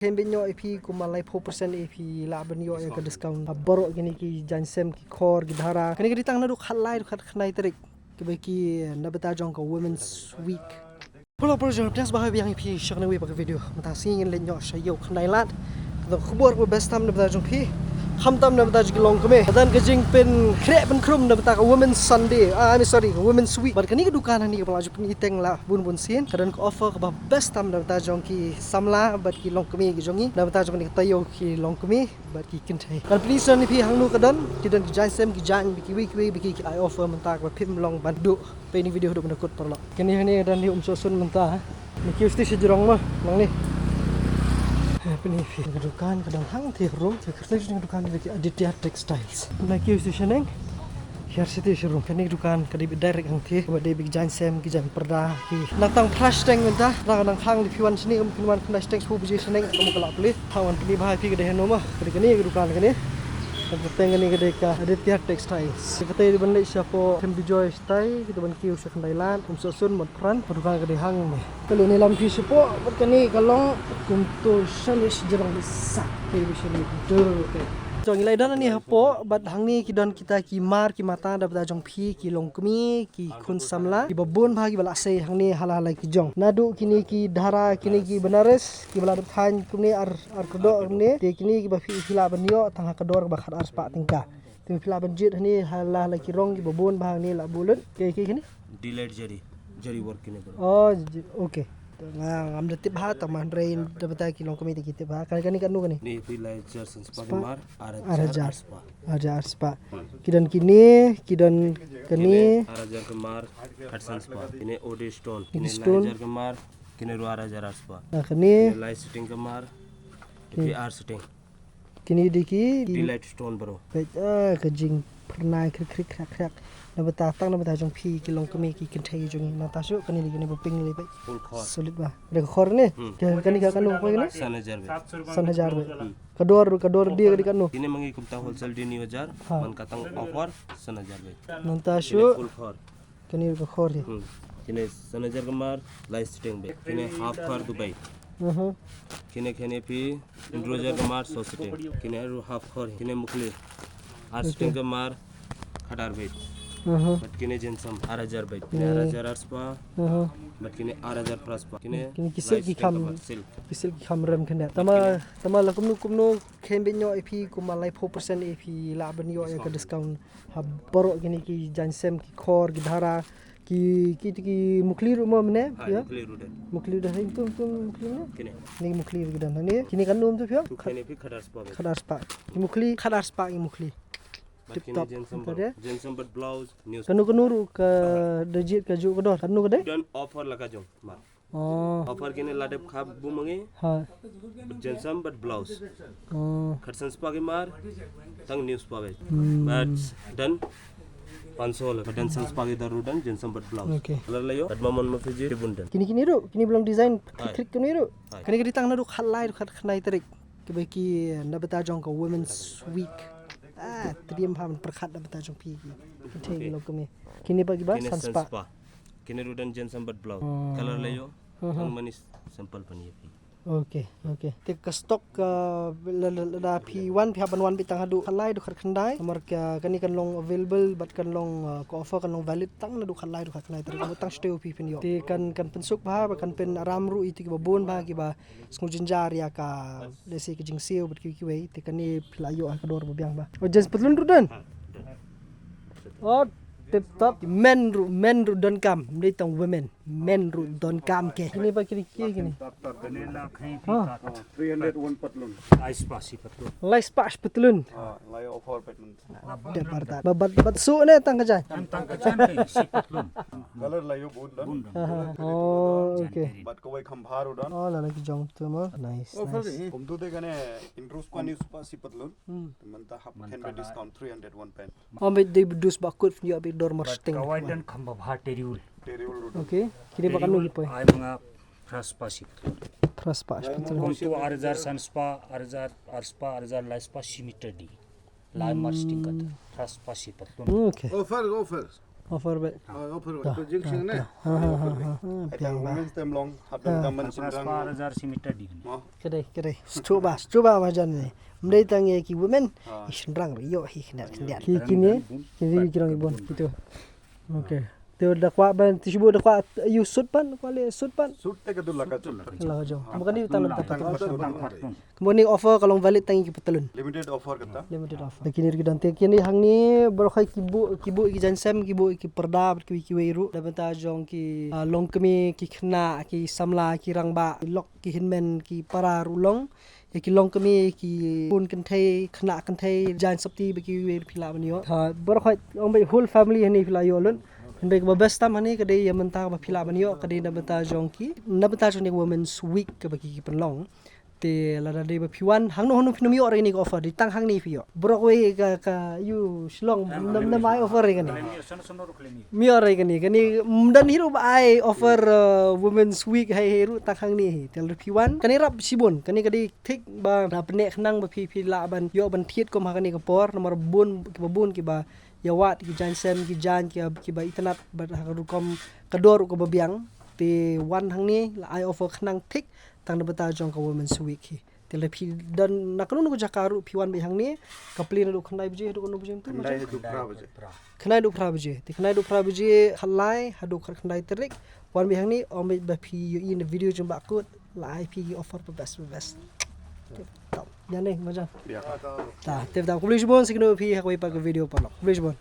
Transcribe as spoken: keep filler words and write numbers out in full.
Kheiñ beit noh ïa phi kumba laiphew percent ïa phi lah ban ïoh ïa ka discount. Baroh kine ki jaiñsem, ki khor, ki dhara. Kane ka dei tang naduh khatlai, khatkhyndai tarik. Kiba ki na bynta jong ka Women's Week. Hello, parajor, thanks ba ha biang ïa phi sha kane ka video. Mynta sngi ngin leit noh sha ïew khyndai lad. Ka khubor kaba best tam na bynta jong phi. Khamtam na bynta jong ki longkmie. Ka don ka jingpynkhreh pynkhrum na bynta ka Women's Sunday. Ah, I mean, sorry, ka Women's Week. Bad kane ka dukan hangne kaba la ju pyni teng la bun bun sien. Ka don ka offer kaba best tam na bynta jong ki samla bad ki longkmie ki jong ngi. Na bynta jong kane ka taïew ki longkmie bad ki kynthei. Kan pyni shen ïa phi hangno ka don, ki don ki jaiñsem, ki jaiñ, bad kiwei kiwei, bad ki, ki ai offer mynta kaba phim long ban duh. Peit ïa kane ka video haduh ban da kut paralok. Kane hangne ka don ïa u Umsohsun mynta, ha. Ngi kiew shatei shajrong ma, nangne. Ha, pyni ïa phi. Ka dukan ka don hangtei harum, ka kyrteng jong ka dukan ka dei ki Aditya Textiles. Ngi kiew shatei shaneng. Hiar shatei sharum. Kane ka dukan ka dei beit direct hangtei. Kaba dei beit ki jaiñsem, ki jaiñ pyrda, ki. Nangta tang phra shiteng mynta. Nangta nang khang lei phi wan shane, kum phin wan khyndai shiteng, shiphew baje shaneng, kum ka la plie. Tang wan pyni bha ïa phi ka dei hangno ma. Ka dei kane ka dukan kane. Ka kyrteng kane ka dei ka Aditya Textiles. Ka kyrteng dei ban leit shapoh Them Bijoy shatai, kita ban kiew sha khyndai lad, Umsohsun, Motphran, ka dukan ka dei hangne. Ka leit ne lam phi shapoh, bad kane ka long kumto sha ne shajrong ne sa. Ka dei sha ne kumto, okay. To ngi la don hangne hapoh, bad hangne ki don kita ki mar ki mata da bynta jong phi ki longkmie, ki khun samla, kiba bun bha kiba la sei hangne hala hala ki jong. Naduh kine ki dhara, kine ki Banaras, kiba la dep thaiñ kumne ar, ar kordor kumne. Te kine kiba phi, phi lah ban ïoh tang ha ka dor kaba khatar spah tyngka. Te phi lah ban jied hangne hala hala ki rong kiba bun bha hangne la buh lut. Ki, ki kine? Delight jari, jari work kine bro. Oh, ji-, okay. Nga ngam da tip bha tang ma hynrei da bynta ki longkmie te ki tip bha. Kane, kane katno kane? Kine phi lai hajar san spah ki mar, ar hajar ar hajar. Ar hajar ar spah. Hmm. Ki don kine, ki don kane. Kine ar hajar ki mar, khatsan spah. Kine Ode stone. Kine lai hajar ki mar, kine ruh ar hajar ar spah. Ah, kane. Kine lai setting ki mar. Kine. Phi ar setting. Kine dei ki Delight stone bro. Peit, ah, ka jingphyrnai khrik khrik khrak khrak. Na bynta tang na bynta jong phi ki longkmie ki kynthei jong ngi. Nangta shuh kane dei kane ba pink lei peit. Full khor. Solid bha. Dei ka khor ne? Hmm. Ka, kane ka katno peit ne? San hajar beit. San hajar beit. Hmm. Ka dor, ka dor dei ka dei katno? Kine ma ngi kumta wholesale dei hynñiew hajar. Ha. Man ka tang offer san hajar beit. Nangta shuh. Kine full khor. Kane ka khor hi. Hmm. Kine san hajar ki mar, lai setting beit. Kine half khor du beit. Mhm. Kine, kine phi, hynriew hajar ki mar, so setting. Kine ruh half khor hi. Kine mukhli. Ar setting ki mar, khatar beit. Mhm. Bad kine jensam, ar hajar beit. Kine ar hajar ar spah. Mhm. Bad kine ar hajar phra spah. Kine ki silk ki kham, silk. Ki silk ki kham rem khyndiat. Tangba, tangba la kumno kumno, kheiñ beit noh ïa phi kumba laiphew percent ïa phi lah ban ïoh ïa ka discount. Ha baroh kine ki jaiñsem, ki khor, ki dhara, ki, ki, ki mukhli ruh mo mynne, ha, ya? Mukhli ruh don. Mukhli don, ha, tum, tum, mukhli ne? Kine. Kine ki mukhli ruh don, ha, ne? Kine katno tum phi? Tu kine phi khatar spah. Khatar spah. Ki mukhli, khatar spah ki mukhli. Tip top. Jensam bad blouse, news. Kano kano ruh ka da jied ka juh ka dor. Kano ka dei? Don offer la ka jong. Ma. Oh. Offer kine la dep khap bun ma ngi. Ha. Jensam bad blouse. Oh. Khatsan spah ki mar, tang hynñiew spah beit. Hmm. Bad don pansho la, bad don san spah ki dhar ruh don, jensam bad blouse. Okay. Colour la ïoh, bad ma mon ma phi jied, bun don. Kine kine ruh, kine ba long design, hai, khrik khrik kine ruh. Hai. Kane ka dei tang naduh khatlai, khatkhyndai tarik. Kiba ki na bynta jong ka Women's Week. Ah, triem bha ban pyrkhat na bynta jong phi ki. Ki thei ki longkmie. Kine ba kiba san spah. Kine ruh don jensam bad blouse. Oh. Colour la ïoh. Mhm. Tang mane sample pynïa phi. Okay, okay. Te ka stock ka la, la, la, lada phi wan phi hap ban wan beit tang haduh khatlai haduh khatkhyndai. Namar ka kane kan long available bad kan long, uh, ka offer kan long valid tang naduh khatlai haduh khatkhyndai tarik. Tang shatei phi phin ïoh. Te kan, kan pynsuk bha bad kan pynaram ruh ïa kito kiba bun bha kiba sngewjynjar ïa ka, lehse ka jingsiew bad kiwei kiwei, te kane phi la ïoh ha ka dor ba biang bha. Oh, gents patlun ruh don? Ha, don. Oh, tip top. Men ruh, men ruh donkam, ym dei tang women. Men ruh donkam ke. Kine ba kine ki kine. Kane la khaii phi pat. Three hundred won patlun. Lai spah shi patlun. Lai spah shi patlun. Ah, lai offer patlun. Dep artat. Ba, bad, bad suh ne tang ka jaiñ? Tang, tang ka jaiñ, shi patlun. Colour la ïoh bun don. Bun don. Aha. Oh, okay. Bad kawei kham bha ruh don. Oh, la la ki jong tu mo. Nice, nice. Kumtu te kane hynriew spah hynñiew spah shi patlun. Hmm. Mynta hap khein beit discount three hundred won patlun. Oh, beit dei beit dus ba kut ïoh beit dor mar shiteng. Kawei don kham bha bha teriul. Teriul ruh don. Okay. Kine ba kanu ki poi. Ai manga phra spah shi patlun. Phra spah shi patlun. Kumtu ar hajar san spah, ar hajar ar spah, ar hajar lai spah shi meter dei. Lai mar shiteng kat. Phra spah shi patlun. Okay. Offer, offer. Offer ba. Oh, offer Ta, to jing ta, sing ne. Ta. Ha ha ha ha. Ha, Ai biang tang ba. Women's tem long hap dang Ha. kam man Khas sing par rang. Hajar si meter di. Mo. Kedai kedai. Setu ba, setu ba majan ni. Mdei tang ye ki women. Ha. I shynrang ri yo hi khyndiat khyndiat. Ki Ki kine. Ki ki kirong ibon itu. Okay. Te da kwah ban ti shu da kwah yu sut pan, kwah le sut pan. Sut te ka tu la ka tu. La jo. Bukan ni tang tang. Tang sut. Mo ni offer ka long valid tang ki patalun. Limited offer kata. Limited offer. Kini ki dante kini hangne baroh ki bu ki bu ki jansem ki bu ki parda ki ki wei ruh. Da bynta jong ki ah, longkmie ki khynnah ki samla ki rangbah ki lok ki hynmen ki para ruh long. Ïa ki longkmie ki bun kynthei khynnah kynthei jaiñ sopti ba ki wei phi lah ban ïoh. Ha baroh ong ba whole family hangne phi lah ïoh lut. Hynrei kaba best tam hangne ka dei ïa mynta ba phi lah ban ïoh ka dei na bynta jong ki na bynta jong ki Women's Week kaba ki ki pynlong. Te lada dei ba phi wan hangno hangno phin ym ïoh re kane ka offer dei tang hangne phi ïoh. Baroh wei ka ka ïu Shillong nam nam ai offer re kane. Ym ïoh re kane kane ym don hi ruh ba ai offer uh, Women's Week hai hai ruh tang hangne hi. Te lada phi wan kane rap shibun kane ka dei thik ba na pyneh khnang ba phi phi lah ban ïoh ban thied kum ha kane ka por namar bun kiba bun kiba ïa wad ki jaiñ sem ki jaiñ kiba kiba itynnad bad ha ka rukom ka dor ruh kaba biang. Te wan hangne la ai offer khnang thik tang na bynta jong ka Women's Week hi. Te lada phi don na kano kano ka jaka ruh phi wan beit hangne ka plie naduh khyndai baje haduh kano baje tu Khyndai haduh phra baje. Khyndai haduh phra baje. Te khyndai haduh phra baje khatlai haduh khatkhyndai tarik wan beit hangne ong beit ba phi ïohi na video jong Bah Kut la ai phi ki offer ba best ba best. Tau. Ïa ne majan. Ïa. Ta te ta khublei shibun sa kino phi ha kawei pat ka video paralok. Khublei shibun.